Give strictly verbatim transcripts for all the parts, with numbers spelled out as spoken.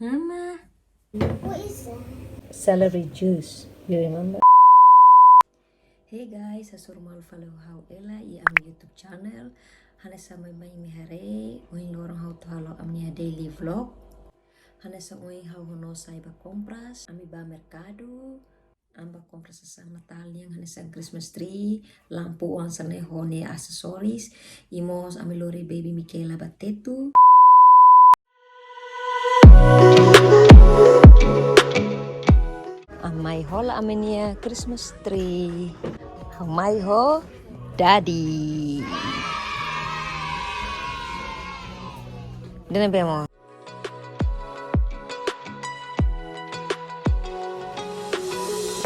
Mama. What is that? Celery juice. You remember? Hey guys, hasoru malu fali ho ha'u Ella iha ami YouTube channel. Hanesan mai-mai imi haree, ohin loron ha'u atu halo ami-nia daily vlog. Hanesan ohin ha'u ho Nosa bá kompras, ami bá merkadu, ami bá kompras sasán Natál nian hanesan Christmas tree, lampu oan sira-ne'e ho nia aksesoris, i mós ami lori baby Michaela ba tetu. Ami mai hola ami-nia Christmas tree. Ami mai ho Daddy. Dene bemo.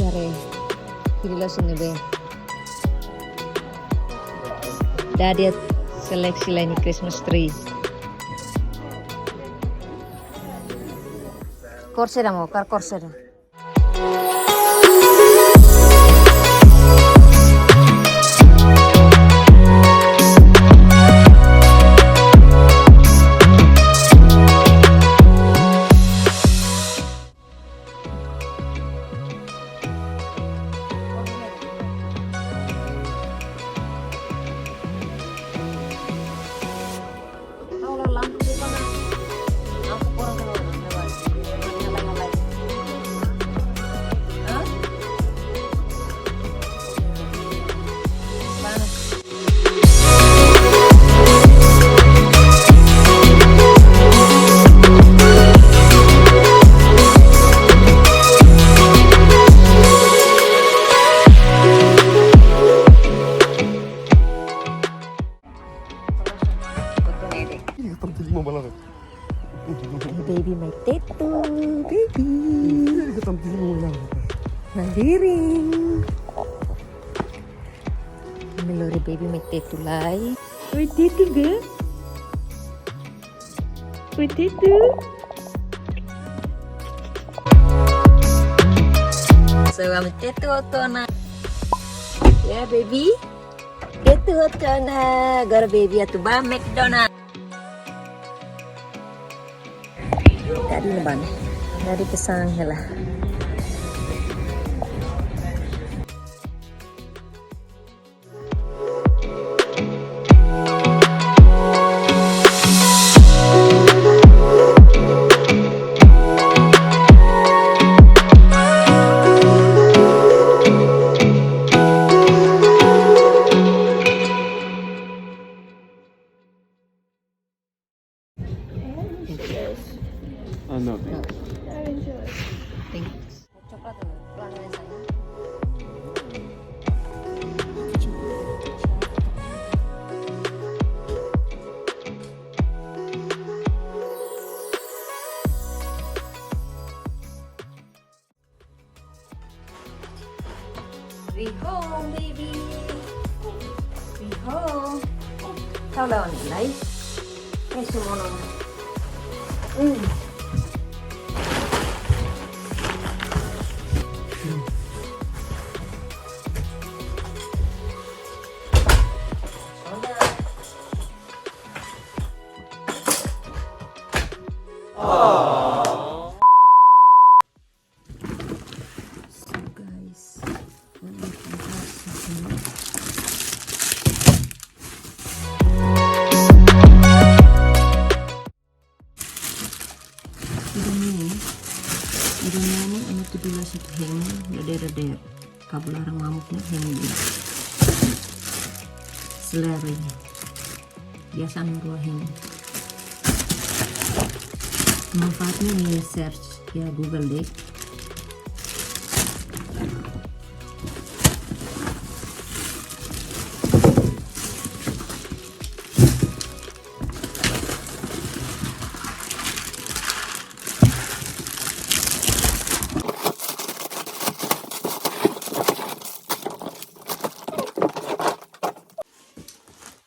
Yare, pilih langsung deh. Daddy seleksi lai nia Christmas tree. Korse dah mau, kar korse dah. Ih, kata tiga mau balar. Baby mai tetu, baby. Ih, kata tiga mau balar. Madirin. Ami lori baby mai tetu lai. Oi, tetu ga? Oi, tetu. So, ami tetu hotu ona. Ya, baby. Tetu hotu ona. Agora baby atu bá McDonald's. Daddy ne'ebá ne'e. Daddy pesan hela. Ah, no, thank you. Thank you. Coklat dulu, pelan-pelan sayang. We home, baby. We home. Tahu lawan nilai. Eh, semua nama. Hmm. So guys, one of the best. Ida-ne'e, ida-ne'e ne'e ami atu dula satu hemu, dadeer-dadeer. Kabun laran mamuk ne'e hemu ida. Celery. Biasa ami rua hemu. Manfaatnya ne'e search iha Google de'it.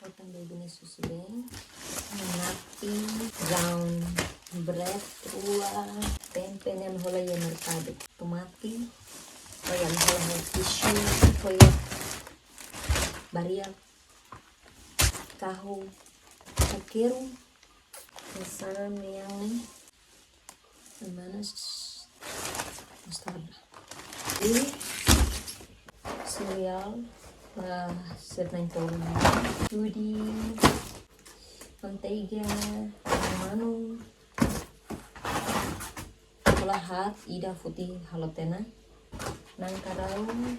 Potong dulu nia susubeen. Nati, brown bread, rua, tempe ne'e ami hola iha merkadu. Tomate, oh ya, ami hola iha tisu, oh ya, bariak, kahu, kokeru, hanesan ne'e nian ne'e. Sereál, ah, sira na'in-tolu. Dudi, manteiga, manu. Hola haat ida foti halo tiha ona. Nangka daun,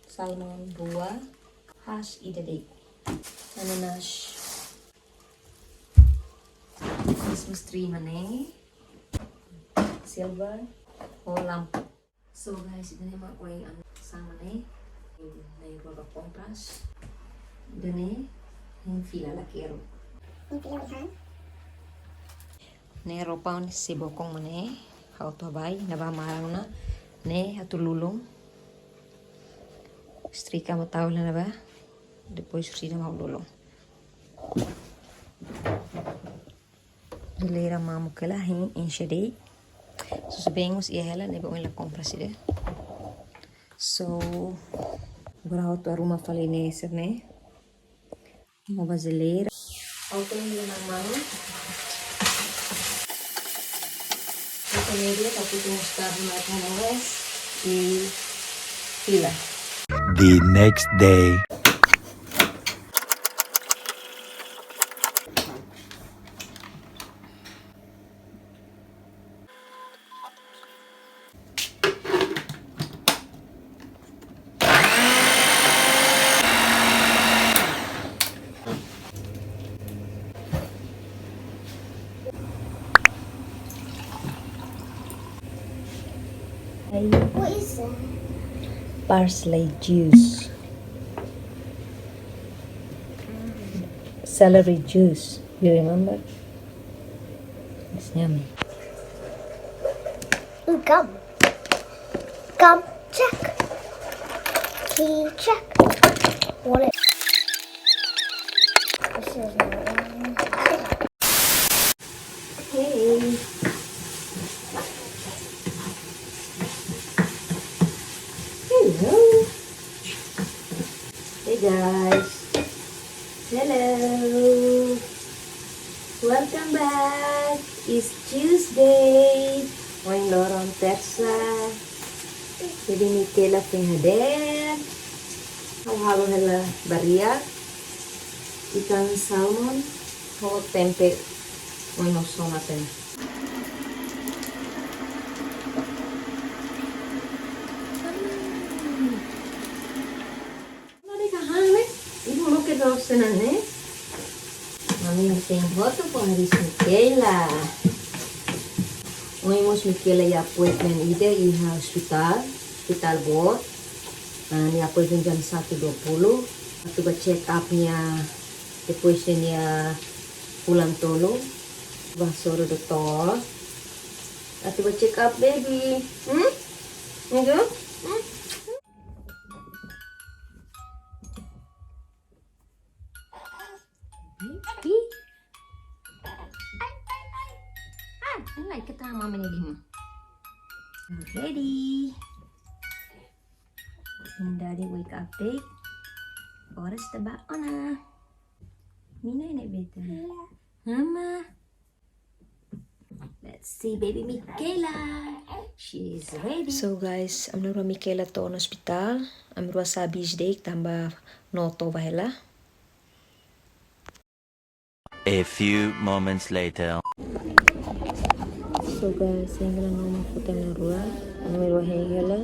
salmon rua, hash ida de'it. Ananas. Christmas tree mak ne'e. Silver. Ho lampu. So guys, ida-ne'e mak oin an sama ne'e. Na'in-rua bá kompras. Ida-ne'e, hein fila lakeru. Hein fila oihan. Ne'e roupa ne'e sei bokon mak ne'e. Ha'u atu bá, ne'ebá maran ona. Ne'e atu lulun. Estrika mak tau hela ne'ebá. Depois sira mak lulun. Jeleira mamuk hela, hein enxe de'it. Susubeen mós iha hela, ne'ebé ohin la kompras ida. So, agora ha'u atu arruma fali ne'e sira-ne'e. Mós ba jeleira. Ha'u atu hela na'an-manu. Ha'u atu media, tapi tu mostarda na kanas. I fila. The next day. What is that? Parsley juice. Celery juice. You remember? It's yummy. Ooh, gum. Gum, check. Key, check. Wallet. This is not one. Hey. Hello. Hey guys. Hello. Welcome back. It's Tuesday. Ohin loron Tersa. Jadi Micaela foin hadeer. Ha'u halo hela bariak. Ikan salmon. Ha'u tempe. Ohin loron sona tem. Nada kahane, ibu loke do senane. Mami metin hotu fó hariis Micaela. Ohin mós Micaela iha appointment ida iha ospitál, ospitál boot. Ah, nia appointment jam satu dua puluh. Atu bá check up nia, depois de nia fulan tolu. Bá hasoru doutór. Atu bá check up, baby. Hmm? Enggak? Hmm? Baby. Ai, ai, ai. Ah, ini lagi kita mama ini deh. Ready. Ini dari wake up date. Oras tebak ona. Mina ini beta. Iya. Mama. Let's see baby Micaela. She's ready. So guys, ami na'in-rua Micaela to'o ona ospitál. Ami na'in-rua sa'e bis de'it tanba no toba hela. A few moments later. So guys, yang kena nama foto na'in-rua. Ami na'in-rua hein hela.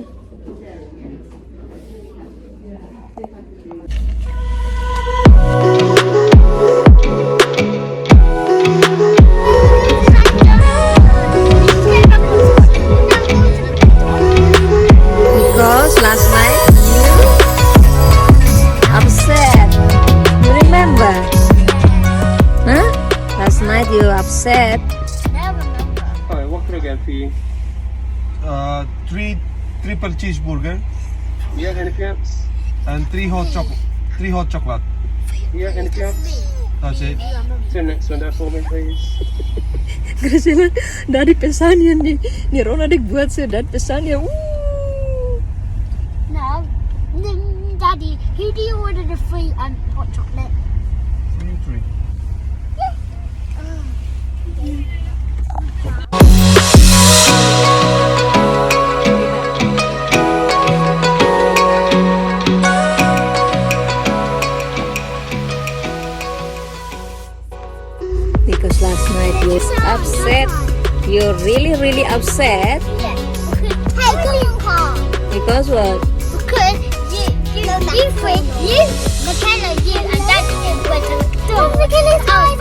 Because last night you upset. You remember? Huh? Last night you upset. All right, what can I get for you? Uh, three triple cheeseburger. Yeah, anything else? And three hot chocolate. Three hot chocolate. Yeah, anything else? That's it. Say next one there for me, please. Graciela, Daddy pesan iha ne'e, ne'e rona de'it buat se Daddy pesan iha. Ooh. No. Mm, Daddy, who do you order the free, um, hot chocolate? Three, three. Yeah. Oh. Because last night you upset. You're really, really upset. Hey, come on, Paul. Because what? Because you, you, you free, you, Michaela, you, and Dad went to the store. Michaela's